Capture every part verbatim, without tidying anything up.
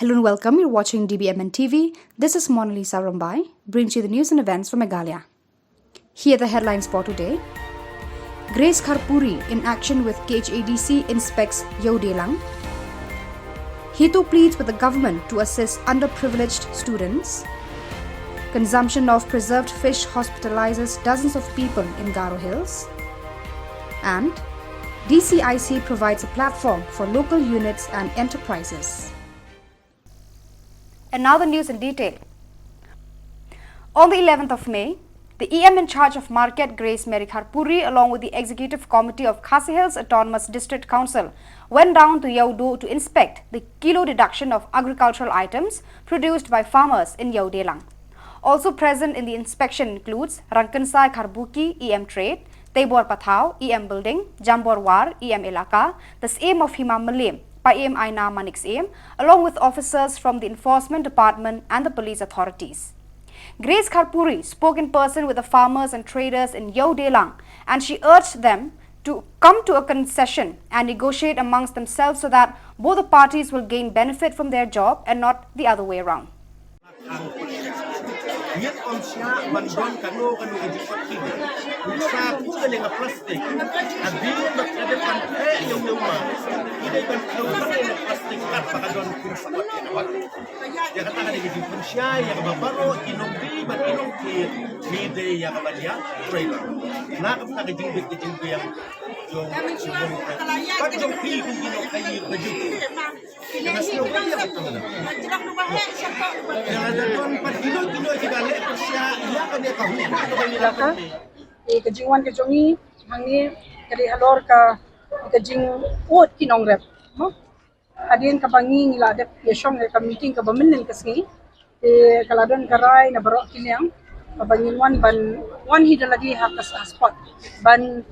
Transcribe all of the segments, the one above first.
Hello and welcome. You're watching D B M N T V. This is Monalisa Rombai, bringing you the news and events from Meghalaya. Here are the headlines for today. Grace Kharpuri in action with K H A D C inspects Ïewdelang. HITO pleads with the government to assist underprivileged students. Consumption of preserved fish hospitalizes dozens of people in Garo Hills. And D C I C provides a platform for local units and enterprises. And now the news in detail. On the eleventh of May, the E M in charge of Market, Grace Mary Kharpuri, along with the executive committee of Khasi Hills Autonomous District Council, went down to Ïewdo to inspect the kilo deduction of agricultural items produced by farmers in Ïewdelang. Also present in the inspection includes Rangkynsai Kharbuki, E M Trade, Teibor Pathaw, E M Building, Jambor War, E M Elaka, the Syiem of Hima Mylliem, Paiem Aina Manik Syiem, along with officers from the enforcement department and the police authorities. Grace Kharpuri spoke in person with the farmers and traders in Ïewdelang, and she urged them to come to a concession and negotiate amongst themselves so that both the parties will gain benefit from their job and not the other way around. Ngi ym shah ban don kano kano ka jingpynkhih. Ngi sa pynkhih ïa ka plastik. Hadien ba ka dei ban pynkhih ïa u ma. Ngi dei ban pynkhih ïa ka plastik kat ba ka don kum sa ïa ka. Ïa kata ka dei ka jingpynshai ïa kaba baroh ki nongdie bad ki nongkit. Ngi dei ïa kaba ïa trei. Na kata ka jingbit ka jingbiang jong jong jong phi ki nongkhaïi ba jong. Elaka, eh, ka jingwan ka jong ngi hangne ka dei halor ka, ka jingud ki nongrep. Mo? Hadien kaba ngi ngi la dep ïashong ïa ka meeting kaba mynnin ka sngi. Te ka la don ka rai na baroh ki liang kaba ngin wan ban wan hi da lade ha ka s-, ha spot ban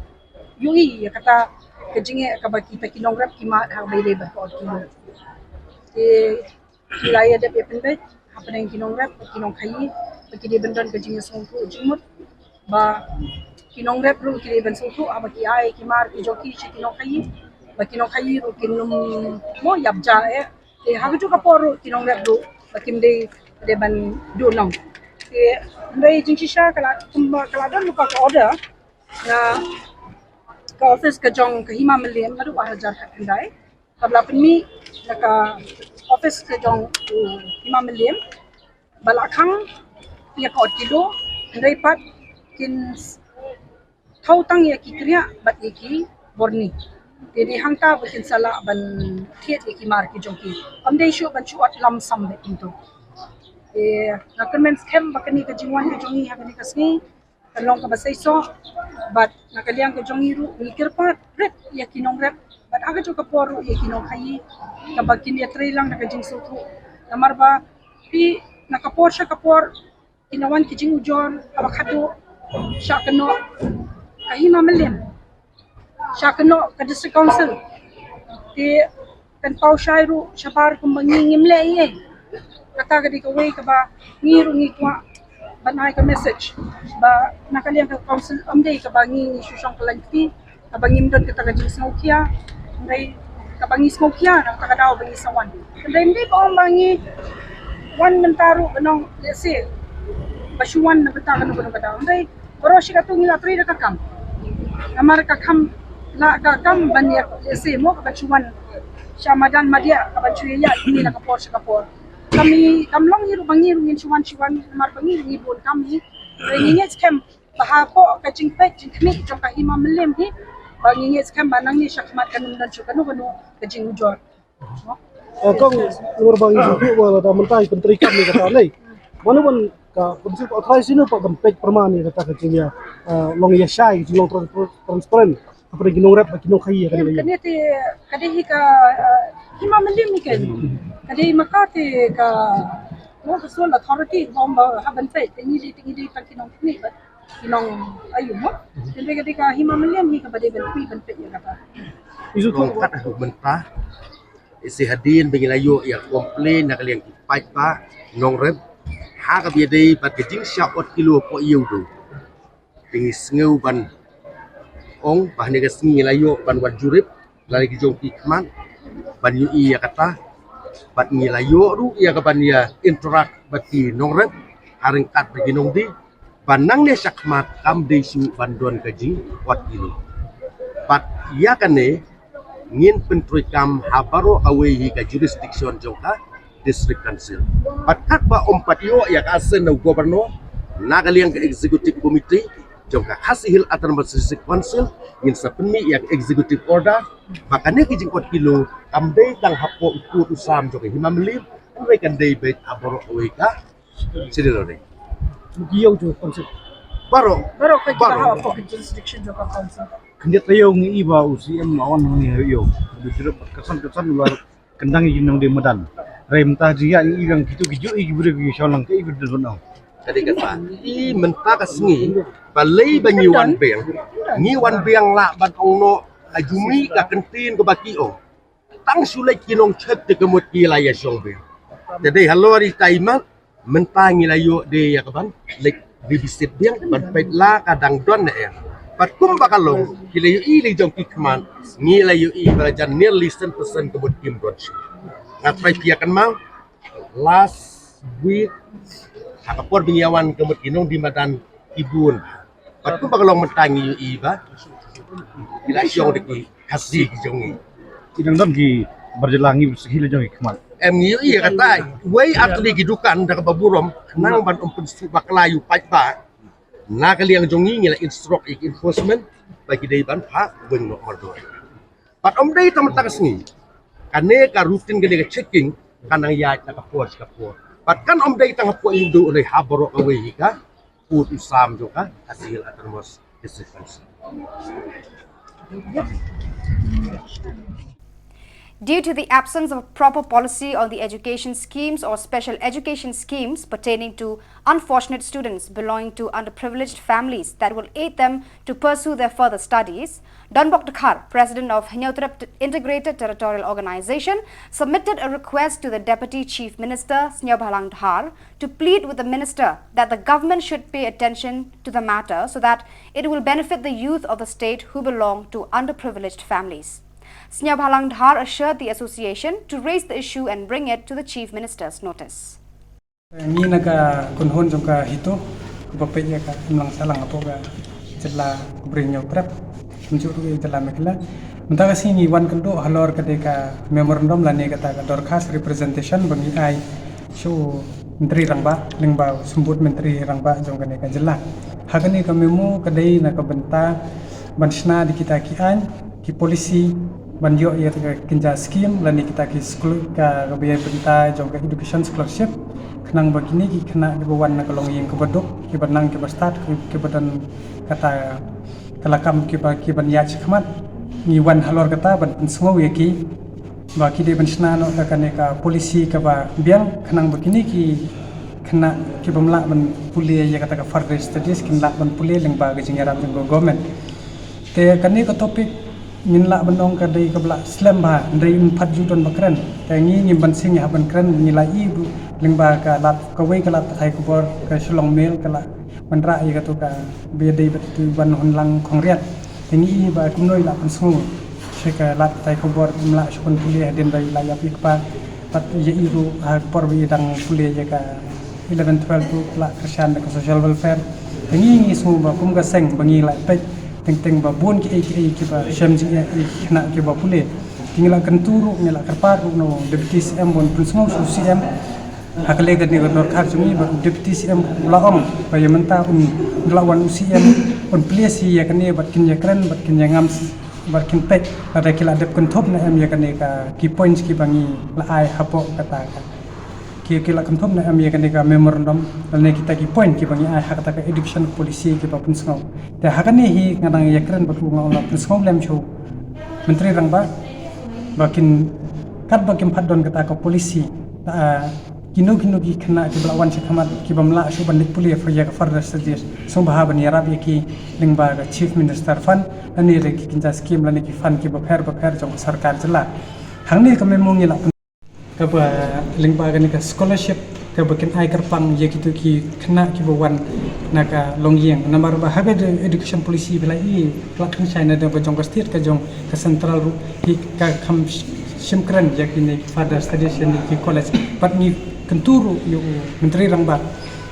ïohi ïa kata ka jingeh kaba kita ki nongrep ki mad ha kaba ïadei bad ka ot kilo. Te ngi la ïa dep ïa pynbeit hapdeng ki nongrep, ki nongkhaïi, ba ki dei ban don ka jingsngewthuh jingmut, ba ki nongrep ruh ki dei ban sngewthuh haba ki ai ki mar ki jong ki sha ki nongkhaïi, ba ki nongkhaïi ruh kin ym mo ïap ja eh. Te ha kajuh ka por ruh ki nongrep ruh ba kim dei, dei ban duh noh. Te hynrei jingshisha ka la, kumba ka la don lypa ka order na ka office ka jong ka Hima Mylliem naduh ar hajar khatkhyndai. Kaba la pynmih na ka office ka jong u Hima Mylliem ba la khang ïa ka ot kilo, hynrei pat kin s-, thaw tang ïa ki kriah bad ïa ki borni. Te dei hangta ba kin sa lah ban thied ïa ki mar ki jong ki. Ym dei shuh ban shu ot lump sum beit kumto. Te nga kyrmen skhem ba kane ka jingwan ka jong ngi ha kane ka sngi kan long kaba seisoh, bad na ka liang ka jong ngi ruh ngi kyrpad rit ïa ki nongrep bad ha kajuh ka por ruh ïa ki nongkhaïi kaba kin ïatrei lang da ka jingsngewthuh. Namar ba phi na ka por sha ka por ki nang wan ki jingujor kaba khadduh sha kynnoh ka Hima Mylliem, sha kynnoh ka District Council. Te kan paw shai ruh shabar kumba ngi ngim leh ei ei. Kata ka dei kawei kaba ngi ruh ngi kwah ban ai ka message ba na ka liang ka council ym dei kaba ngi ngi shu shong kyllaiñ kti, kaba ngim don kata ka jingsngewkhia, hynrei kaba ngi sngewkhia na kata ka daw ba ngi sa wan. Hynrei ym dei ba ong ba ngi wan mynta ruh ban ong lehse ba shu wan na bynta kano kano ka daw. Hynrei baroh shi katto ngi la trei da ka kam. Namar ka kam, la ka kam ban ïa lehse mo kaba shu wan sha madan madiah kaba shu ïa ïa kine na ka por sha ka por. Kam ngi, kam long hi ruh ba ngi ruh ngin shu wan shu wan namar ba ngi ruh ngi bun kam hi. Hynrei ngi ngeit skhem ba hapoh ka jingpeit jingkhmih jong ka Hima Mylliem hi ba ngi ngeit skhem ba nangne sha khmat kan ym don shuh kano kano ka jingujor. Eh, kong, namar ba ngi sngewthuh ba lada mynta i pyntrei kam ïa kata lei. Mano ban ka, ban shu authorized sino pat ban peit pyrman ïa kata ka jingïa, eh, long ïa shai, jinglong trans-, transparent. Hapdeng ki nongrep bad ki nongkhaïi ïa kane. Em, kane te, ka dei hi ka, eh, Hima Mylliem hi ka. Ka dei ma ka te ka, mo ka sole authority, ba ong ba hap ban peit, te ngi dei, te ngi dei tang ki nongkhaïi bad ki nong aïu mo. Hynrei ka dei ka Hima Mylliem hi kaba dei ban peit, ban peit ïa kata. Isu tu kat ha mynta. Ise hadien ba ngi la ïoh ïa complain na ka liang ki paidbah nongrep ha kaba ïadei bad ka jingshah ot kilo hapoh Ïewdo. Te ngi sngew ban ong ba hane ka sngi ngi la ïoh ban wan jurip lane ki jong ki khmat ban ïohi ïa kata. Bad ngi la ïoh ruh ïa ka ban ïa interact bad ki nongrep ha ryngkat bad ki nongdie, ba nangne shakhmat kam dei shuh ban don ka jingkot kilo. Bad ïa kane ngin pyntreikam ha baroh kawei hi ka jurisdiction jong ka District Council. Bad katba ym pat ïoh ïa ka assent na u Governor, na ka liang ka Executive Committee jong ka Khasi Hills Autonomous District Council, ngin sa pynmih ïa ka Executive Order ba kane ka jingkot kilo kam dei tang hapoh u pud u sam jong ka Hima Mylliem, hynrei kan dei beit ha baroh kawei ka Sri Lorry. Ki ïew jong ka council. Baroh. Baroh ka Baroh. Jaka hapoh ka jurisdiction jong ka council. Khyndiat taïew ngi i ba u C M la wan ngi ïew. Ka san ka san la kyndang ïa ki nongdie madan. Hynrei mynta jingïa ngi i ba kitu ki ju i ki briew ki shong lang ka i briew don. Ka dei kata. I mynta ka sngi balei ba ngi wan biang. Ngi wan biang lah ban ong noh ka jumai ka kyntien kaba ki ong. Tang shu leit ki nongchet te ka mut ki la ïa shong biang. Te dei halor ita i mat mynta ngi la ïoh de ïa ka ban leit revisit biang ban peit la ka dang don ne em. Bad kumba ka long ki la ïohi lei jong ki khmat, ngi la ïohi ba la jan nearly san percent ka mut kim don shuh. Nga trai pia kan mau last week ha ka por ba ngi ïa wan ka mut ki nongdie madan ki bun. Bad kumba ka long mynta ngi ïohi ba ki la shong de ki Khasi ki jong ngi. Ki dang don ki bar jylla ngi bad sakhi la jong ki khmat. Em ngi ïohi ïa kata wei ar tylli ki dukan da kaba burom khnang ban ym pynsuk bakla ïa u paidbah. Na ka liang jong ngi ngi la instruct ïa ki enforcement ba ki dei ban phah weng noh mardor. Bad ym dei tang mynta ka sngi. Kane ka routine kane ka checking kan nang ïaid na ka por sha ka por. Bad kan ym dei tang hapoh Hynñiewduh hynrei ha baroh kawei hi ka pud u sam jong ka Khasi Hills Autonomous District Council. Due to the absence of a proper policy on the education schemes or special education schemes pertaining to unfortunate students belonging to underprivileged families that will aid them to pursue their further studies, Donbok Dkhar, president of Hynñiewtrep Integrated Territorial Organization, submitted a request to the Deputy Chief Minister, Sniawbhalang Dhar, to plead with the minister that the government should pay attention to the matter so that it will benefit the youth of the state who belong to underprivileged families. Sniawbhalang Dhar assured the association to raise the issue and bring it to the Chief Minister's notice. Ngi na ka kynhun jong ka HITO kaba peit ïa ka imlang sahlang hapoh ka jylla Hynñiewtrep, kumjuh ruh ïa ka jylla Meghalaya. Mynta ka sngi ngi wan kynduh halor ka dei ka memorandum lane kata ka dorkhas, representation, ba ngi ai sha u Myntri Rangbah lyngba u Symbud Myntri Rangbah jong kane ka jylla. Ha kane ka memo ka dei na ka bynta ban shna da kita ki aiñ, ki policy, ban ïoh ïa ka kynja skim lane kita ki skul, ka kaba ïa bynta jong ka education scholarship, khnang ba kine ki khynnah kiba wan na ka longïing kaba duk, kiba nang kiba stad, kiba don kata ka lakam kiba, kiban ïaid shakhmat. Ngi wan halor kata ban pynsngew ïa ki ba ki dei ban shna noh da kane ka policy kaba biang, khnang ba kine ki khynnah kibym lah ban pule ïa kata ka further studies kin lah ban pule lyngba ka jingïarap jong ka government. Te kane ka topic ngin lah ban ong ka dei kaba lah slem bha, hynrei yn pat ju don ba kren. Te ngi ngim ban sing ïa ban kren, ngi la i lyngba ka lad, kawei ka lad pathai khubor ka Shillong Mail ka la wanrah ïa katu kaba ïadei bad tu Banhunlang Khongriat. Te ngi i ba kumno i lah pynsngew sha ka lad pathai khubor, ym lah shuh ban pule hadien ba i la ïap i kpa. Bad ïa i ruh ha ka por ba i dang pule ïa ka eleven twelve ruh la kyrshan da ka social welfare. Te ngi ngi sngew ba kum ka seng ba ngi la peit teng teng ba bun kiei kiei kiba shem jingeh ïa ki khynnah kiba pule. Te ngi la kyntu ruh, ngi la kyrpad ruh na u Deputy C M ban pynsngew sha u C M ha ka lei kane ka dorkhar jong ngi, bad u Deputy C M u la ong ba ïa mynta un la wan u C M un plie shi ïa kane bad kin ïa kren bad kin ïa ngam bad kin peit lada ki la dep kynthup ne em ïa kane ka ki points kiba ngi la ai hapoh kata ka, ki, ki la kynthup ne em ïa kane ka memorandum lane kita ki point kiba ngi ai ha kata ka education policy kiba pynsngew. Te ha kane hi nga dang ïa kren bad u, nga ong la pynsngew lem sha u Myntri Rangbah ba kin, katba kim pat don kata ka policy, ah, kino kino ki khynnah kiba la wan shakhmat kibym lah shuh ban leit pule ïa ka further studies, sngewbha ban ïarap ïa ki lyngba ka Chief Minister Fund lane ruh ki kynja skim lane ki fund kiba pher ba pher jong ka sorkar jylla. Hangne ka memo ngi la pyn- kaba lyngba kane ka scholarship kaba kin ai kyrpang ïa kito ki khynnah kiba wan na ka longïing. Namar ba ha ka education policy ba la i, la kynshai na ka jong ka state, ka jong ka central ruh, ki ka kham Shim kren ïa kine ki further studies ïa kine ki college, bad ngi kyntu ruh ïa u Myntri Rangbah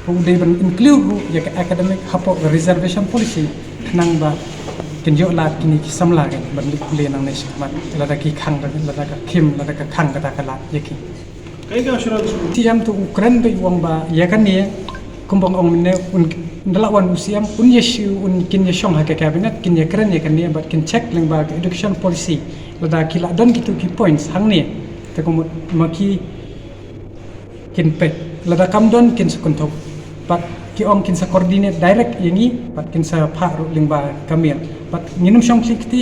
ba u dei ban include ruh ïa ka academic hapoh ka reservation policy, khnang ba kin ïoh lad kine ki samla kan ban leit pule nangne shakhmat, lada ki khang, lada ka khim, lada ka khang kata ka lad ïa ki. Ka ïa ka assurance. T M to u kren beit u ong ba ïa kane, kumba ong mynne, un da la wan u C M, un ïa shu, un kin ïa shong ha ka cabinet, kin ïa kren ïa kane, bad kin check lyngba ka education policy. Lada ki la don kitu ki points hangne, te kumut ma ki kin peit. Lada kam don kin sa kynthup. Bad ki ong kin sa coordinate direct ïa ngi, bad kin sa phah ruh lyngba ka mail. Bad ngin ym shong khlieh kti,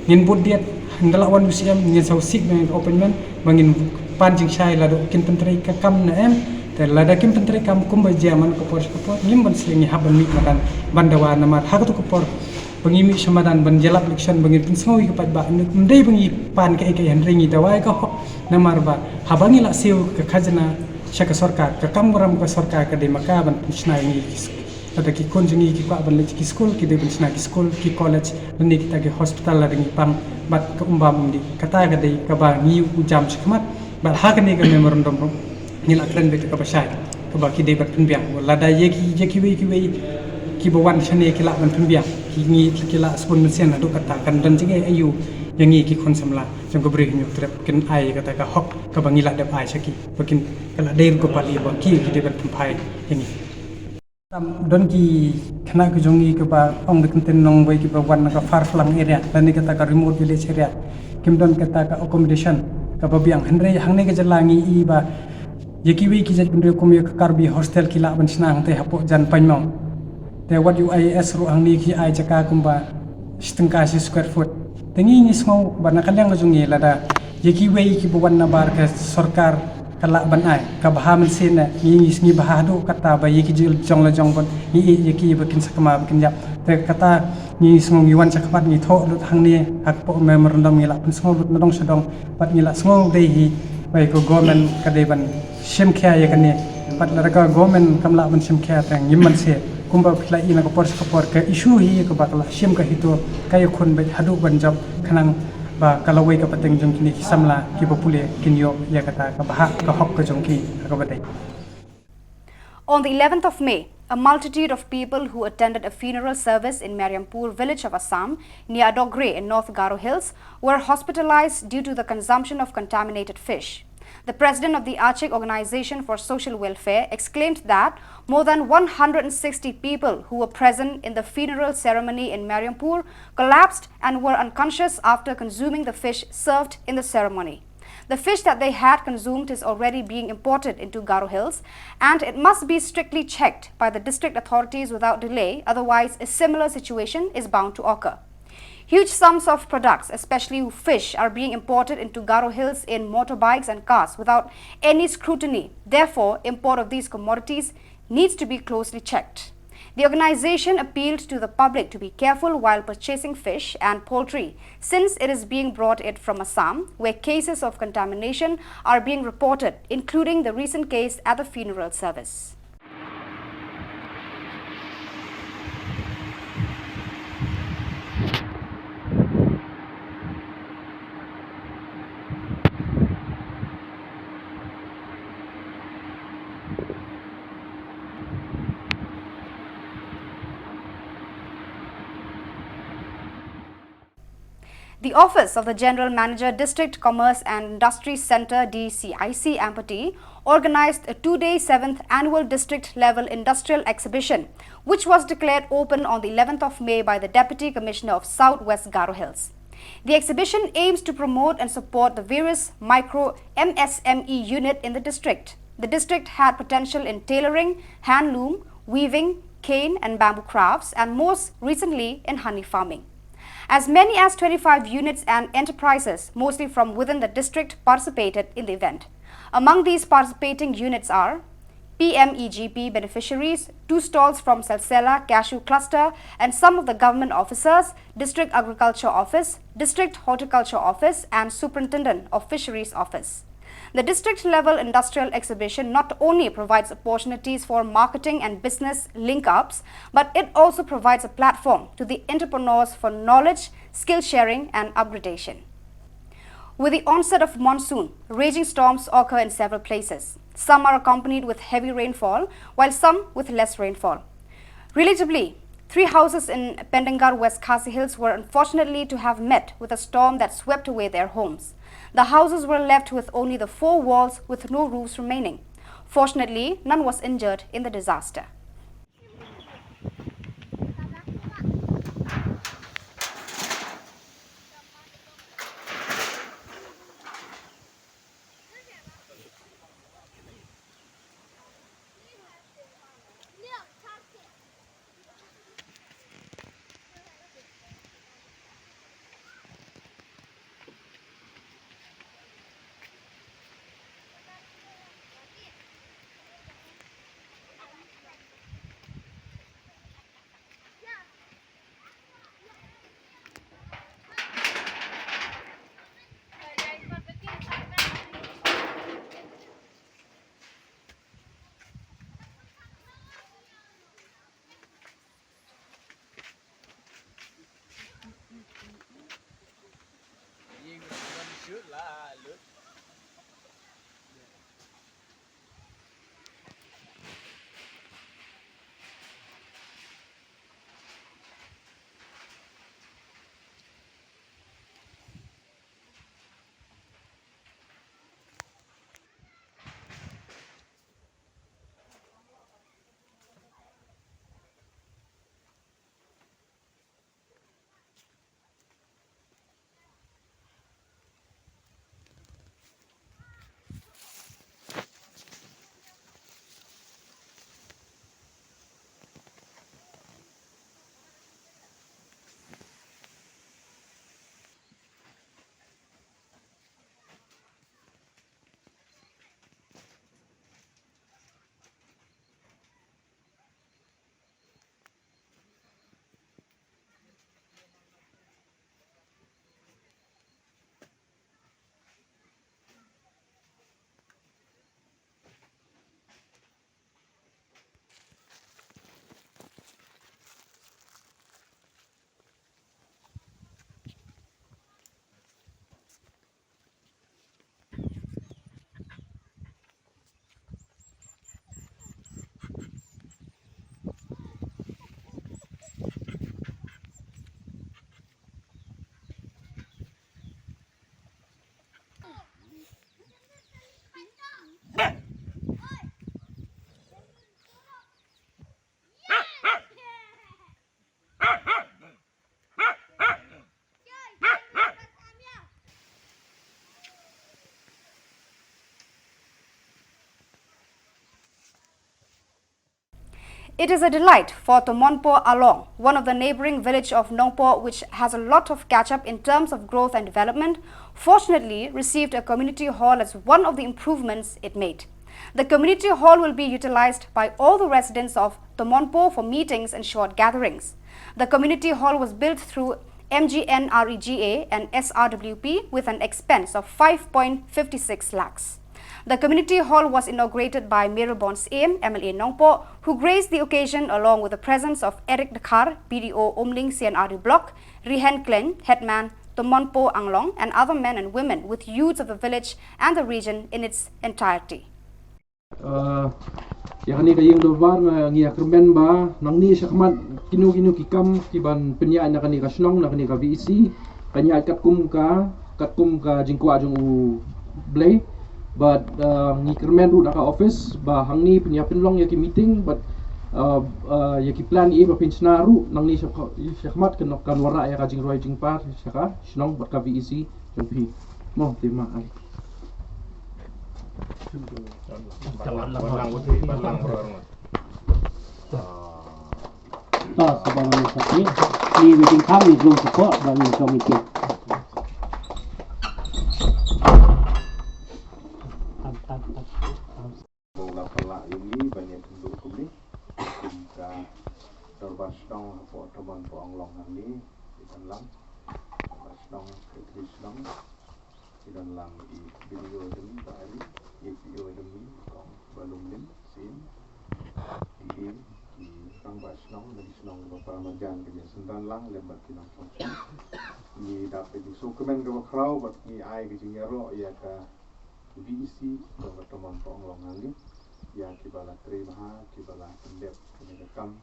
ngin bud diat, hynda la wan u C M, ngin sa u seek ban appointment, ba ngin pan jingshai lada kin pyntrei ka kam ne em. Te lada kim pyntrei kam kumba jia man ka por sha ka por, ngim ban sliang, ngi hap ban mih madan ban dawa namar ha katu ka por ba ngi mih sha madan ban ïalap election ba ngin pynsngew ïa ka paidbah, ym dei ba ngi pan kaei kaei, hynrei ngi dawa ïa ka hok. Namar ba haba ngi la siew ka khajna sha ka sorkar, ka kam waram ka sorkar ka dei ma ka ban pynshna ïa ngi ki s-, lada ki khun jong ngi ki kwah ban leit ki skul, ki dei ban shna ki skul, ki college, lane kita ki hospital lada ngi pang, bad ka um bam um dih. Kata ka dei kaba ngi u jam shakhmat, bad ha kane ka memorandum ruh ngi la kren beit kaba shai, kaba ki dei ban pynbiang. Lada ïa ki, ïa kiwei kiwei kiba wan shane ki lah ban pynbiang, ki ngi ki lah sbun mynsiem, haduh katta kan don jingeh aïu ïa ngi ki khun samla jong ka Bri Hynñiewtrep, trep kin ai kata ka hok kaba ngi la dep ai sha ki, ba kin, ka la dei ruh ka pali ba ki, ki dei ban pynphai ïa ngi. Tam don ki khynnah ki jong ngi kiba ong da kyntien nongwei kiba wan na ka far flung area lane kata ka remote village area, kim don kata ka accommodation kaba biang, hynrei hangne ka jylla ngi i ba ïa kiwei ki jaitbynriew kum ïa ka Karbi hostel ki lah ban shna hangtei hapoh jan Pangmong. Te wat u I A S ruh hangne ki ai jaka kumba shi tyngka shi square foot. Te ngi ngi sngew ba na ka liang ka jong ngi lada ïa kiwei kiba wan na bar ka sorkar ka lah ban ai, ka bha mynsiem ne, ngi ngi sngew bha haduh katta ba ïa ki jong la jong bad ngi ïeit ïa ki ba kin sa kma ba kin ïap. Te kata ngi sngew ngi wan shakhmat ngi thoh lut hangne ha ka por memorandum, ngi la pynsngew lut na dong sha dong, bad ngi la sngew dei hi ba ïa ka government ka dei ban shim khia ïa kane. Bad lada ka government kam lah ban shim khia te ngim banse. Kumba phi la i na ka por sha ka por, ka issue hi kaba ka la shim ka HITO ka ïakhun beit haduh ban jop, khnang ba ka lawei ka pateng jong kine ki samla kiba pule kin ïoh ïa kata ka bhah ka hok ka jong ki ha kaba dei. On the eleventh of May, a multitude of people who attended a funeral service in Mariampur village of Assam, near Adogre in North Garo Hills, were hospitalized due to the consumption of contaminated fish. The president of the Achik Organization for Social Welfare exclaimed that more than one hundred sixty people who were present in the funeral ceremony in Mariampur collapsed and were unconscious after consuming the fish served in the ceremony. The fish that they had consumed is already being imported into Garo Hills, and it must be strictly checked by the district authorities without delay, otherwise a similar situation is bound to occur. Huge sums of products, especially fish, are being imported into Garo Hills in motorbikes and cars without any scrutiny. Therefore, import of these commodities needs to be closely checked. The organization appealed to the public to be careful while purchasing fish and poultry, since it is being brought it from Assam, where cases of contamination are being reported, including the recent case at the funeral service. The Office of the General Manager, District Commerce and Industry Centre, D C I C, Ampati, organized a two-day seventh Annual District Level Industrial Exhibition, which was declared open on the eleventh of May by the Deputy Commissioner of South West Garo Hills. The exhibition aims to promote and support the various micro M S M E unit in the district. The district had potential in tailoring, handloom, weaving, cane and bamboo crafts, and most recently in honey farming. As many as twenty-five units and enterprises, mostly from within the district, participated in the event. Among these participating units are P M E G P beneficiaries, two stalls from Salsela Cashew Cluster, and some of the government officers, District Agriculture Office, District Horticulture Office, and Superintendent of Fisheries Office. The district level industrial exhibition not only provides opportunities for marketing and business link ups, but it also provides a platform to the entrepreneurs for knowledge, skill sharing, and upgradation. With the onset of monsoon, raging storms occur in several places. Some are accompanied with heavy rainfall, while some with less rainfall. Relatively, three houses in Pendengar, West Khasi Hills, were unfortunately to have met with a storm that swept away their homes. The houses were left with only the four walls, with no roofs remaining. Fortunately, none was injured in the disaster. It is a delight for Tomonpo Anglong, one of the neighbouring village of Nongpoh, which has a lot of catch-up in terms of growth and development, fortunately received a community hall as one of the improvements it made. The community hall will be utilised by all the residents of Tomonpo for meetings and short gatherings. The community hall was built through M G N R E G A and S R W P with an expense of five point five six lakhs. The community hall was inaugurated by Mayralborn Syiem, M L A Nongpoh, who graced the occasion along with the presence of Eric Dkhar, B D O Umling C N R D Block, Rihen Khlem, Headman Tomonpo Anglong, and other men and women with youths of the village and the region in its entirety. Uh, ïa kane ka ïing dorbar nga ngi ïa kyrmen ba nangne shakhmat kino kino ki kam ki ban pynïaid na kane ka shnong, na kane ka V E C, kan ïaid katkum ka, katkum ka jingkwah jong U Blei. Bad, uh, ngi kyrmen ruh na ka office ba hangne pynïaid pynlong ïa ki meeting, bad, uh, uh, ïa ki plan ïa ba pynshna ruh nangne shakha-, shakhmat kan, kan wanrah ïa ka jingroi jingpar sha ka shnong bad ka V E C jong phi. Mo, te ma ai. To, sngewbha ban ïa sati. Ni meeting kham ni jong support ban ïa jong meeting. Tam, tam, tam, tam. Ba u la pynlah ïa ngi ban ïa kynduh kumne kum ka dorbar shnong hapoh Tomonpo Anglong hangne. Ki don lang dorbar shnong, secretary shnong, ki don lang i B D O jong ngi Bah Ari, i P O jong ngi Kong Bah Lumlin Syiem, ki, ki rangbah shnong na ki shnong ba para marjan ki ïa synran lang lem bad ki nongshong shnong. Ngi Ngi dap ka jingsngewkmen kaba khraw bad ngi ai ka jingïaroh ïa ka V E C, kaba Tomon Pohonglong hangne, ïa kiba la trei bha, kiba la pyndep kane ka kam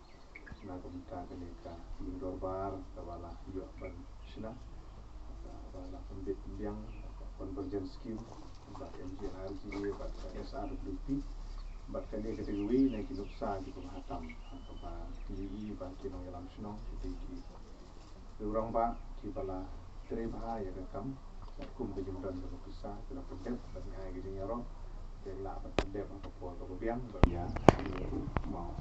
na ka bynta kane ka jingdorbar kaba la ïoh ban shna, kaba la pynbit pynbiang, ka Convergence Scheme, bad M G N R G A, bad ka S R W P, bad kane ka dei kawei na ki nuksa kiba bha tam, kaba ki, ki, ba ki nongïalam shnong, ki dei ki Rangbah kiba la trei bha ïa ka kam, katkum ka jingdon kaba pisa, ki la pyndep bad ngi ai ka jingïaroh, te lah ban pyndep ha ka por kaba biang, bad ïa, mao.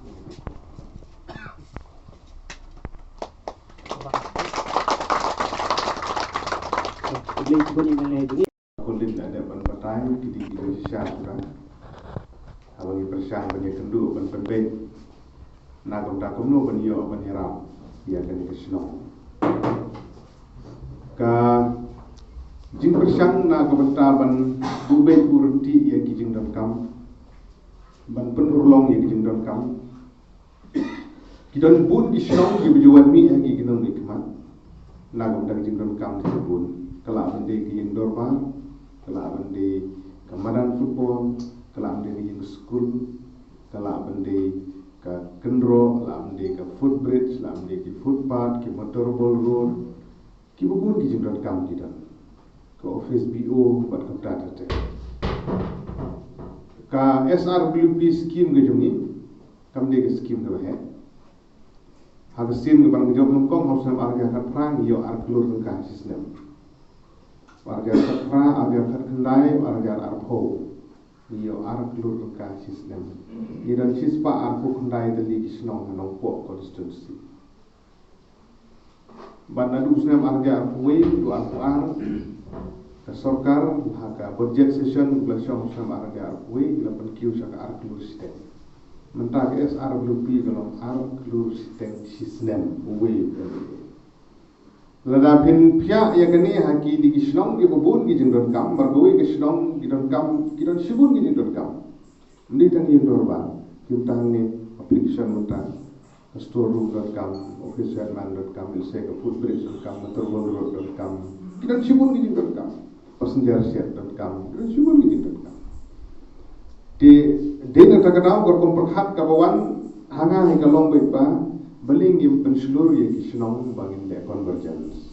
Khun leit la dep ban batai, ki dei ki jingshisha shuda. Haba ngi pyrshang ban ïakynduh ban pynbeit na ka bynta kumno ban ïoh ban ïarap ïa kane ka shnong. Ka jingpyrshang na ka bynta ban buh beit buh ryntih ïa ki jingdonkam, ban pynurlong ïa ki jingdonkam. Ki don bun ki shnong kiba ju wan mih ha ki kyndong ki khmat na ka bynta ki jingdonkam kiba bun. Ka lah ban dei ka ïing dorbar, ka lah ban dei ka madan football, ka lah ban dei ka ïing skul, ka lah ban dei ka kynroh, ka lah ban dei ka footbridge, ka lah ban dei ki footpath, ki motorball road, kiba bun ki jingdonkam ki don. Ka office B O bad kumta ter ter. Ka S R W P scheme ka jong ngi kam dei ka scheme kaba heh. Ha ka sien kaba ngi jop nyngkong ha u snem ar hajar khatphra ngi ïoh ar klur tyngka shi snem. Ar hajar khatphra, ar hajar khatkhyndai, ar hajar arphew ngi ïoh ar klur tyngka shi snem. Ngi don shispah arphew khyndai tylli ki shnong ha Nongpoh constituency. Bad naduh u snem ar hajar arphew wei, naduh arphew ar, ka sorkar ha ka budget session ba la shong u snem ar hajar arphew wei, ki la pynkiew sha ka ar klur shiteng. Mynta ka S R W P ka long ar klur shiteng shi snem uwei u M L A. Lada phin peit ïa kane ha ki dei ki shnong kiba bun ki jingdonkam, bad kawei ka shnong ki donkam, ki don shibun ki jingdonkam. Ym dei tang ïing dorbar, ki tang ne application mynta, ka store room donkam, office headman donkam, lehse ka footbridge donkam, motorball road donkam, ki don shibun ki jingdonkam, passenger shed donkam, ki don shibun ki jingdonkam. Te dei na kata ka daw ka rukom pyrkhat kaba wan ha nga hi ka long beit ba balei ngim pynshlur ïa ki shnong ba ngin leh convergence.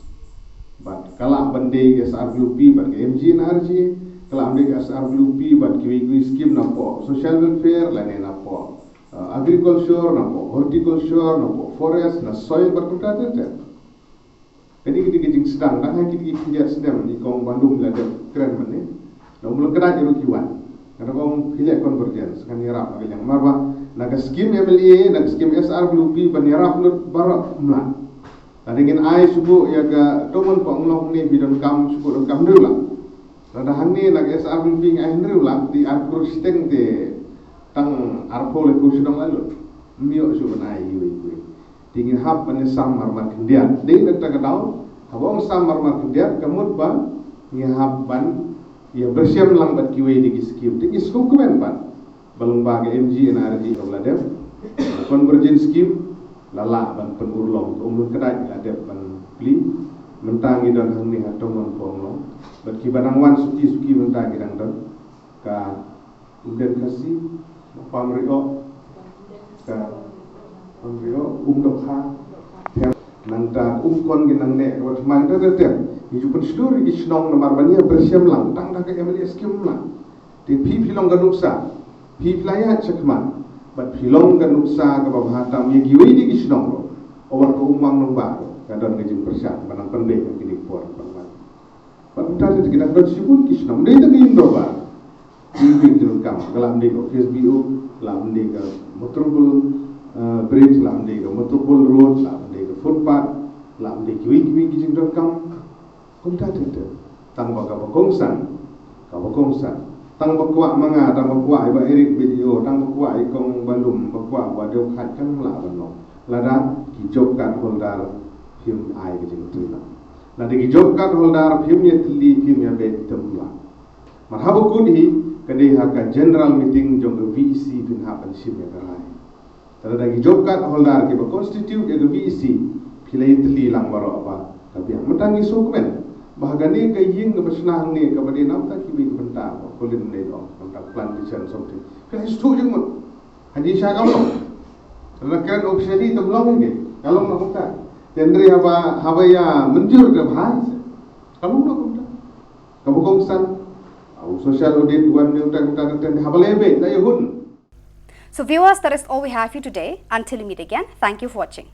Bad ka lah ban dei ka S R W P bad ka M G N R G A, ka lah ban dei ka S R W P bad kiwei kiwei skim napoh social welfare lane napoh, uh, agriculture, napoh horticulture, napoh forest, na soil bad kumta ter ter. Kane ka dei ka jingsdang, dang ha kine ki khyndiat snem i kong Bah Lum la dep kren mynne. Na u Mawlai Kdaid ruh ki wan. Kata kong phi leh convergence ngan ïarap ha ka liang. Namar ba na ka skim M L A, na ka skim S R W P ban ïarap lut baroh ym lah. Lada ngin ai shuh ïa ka Tomon Pohonglong ne phi donkam shuh donkam hynriew lak. Lada hangne na ka S R W P ngi ai hynriew lak, dei ar klur shiteng te tang arphew laiphew shnong la lut. Ym ïoh shuh ban ai iwei iwei. Te ngi hap ban ïasam marmar khyndiat. Dei na kata ka daw, haba ong sam marmar khyndiat, ka mut ba ngi hap ban ïa pyrshang lang bad kiwei de ki skim. Te ngi sngewkmen pat ba lyngba ka M G N R G A kaba la dep, convergence scheme, la lah ban pynurlong, ka Umlong Kdaid la dep ban plie. Mynta ngi don hangne ha Tomon Pohonglong. Bad kiba dang wan suki suki mynta ki dang don. Ka Umden Khasi, Pamrioh, ka Pamrioh, Umdokha, nangta Umkon ki nangne, kaba thymmai ter ter ter. Ngi ju pynshlur ïa ki shnong namar ban ïa pyrshang lang, tang da ka M L A skim lang. Te phi phi long ka nuksa, phi phi la ïaid shakhmat, bad phi long ka nuksa kaba bha tam ïa kiwei de ki shnong ruh. Ïa ka Umwang Nongbah ruh, ka don ka jingpyrshang, ban nang pynbeit ha kine ki por ban wan. Bad mynta te ki dang don shibun ki shnong. Dei tang ïing dorbar. Ki ïing jingdonkam. Ka lah ban dei ka office B O, lah ban dei ka motorball, eh, bridge, lah ban dei ka motorball road, lah ban dei ka footpath, lah ban dei kiwei kiwei ki jingdonkam. Kumta te te. Tang ba kaba kongsan. Kaba kongsan. Tang ba kwah ma nga, tang ba kwah i Bah Eric B D O, tang ba kwah i kong Bah Lum, ba kwah Bah Dewkhat kan lah ban long. Lada ki job card holder phim ai ka jingtreilang. Lada ki job card holder phim ïa tylli phim ïa beit tymmen. Mar haba kut hi ka dei ha ka general meeting jong ka V E C phin hap ban shim ïa ka rai. Lada ki job card holder kiba constitute ïa ka V E C phi la ïa tylli lang baroh ba ka biang. Tang ngi sngewkmen ba ha kane ka ïing kaba shna hangne kaba dei namta kiwei ki bynta ba Colin ne ong namta plantation something. Ka history jingmut. Haji sha ka long. Rana kren officially tam long ngi. Ka long na kumta. Tendre haba haba ïa mynjur ka bhai. Ka long na kumta. Kaba kongsan. Au social audit wan ni utak utak tendre haba lebe da yahun. So viewers, that is all we have for you today. Until we meet again, thank you for watching.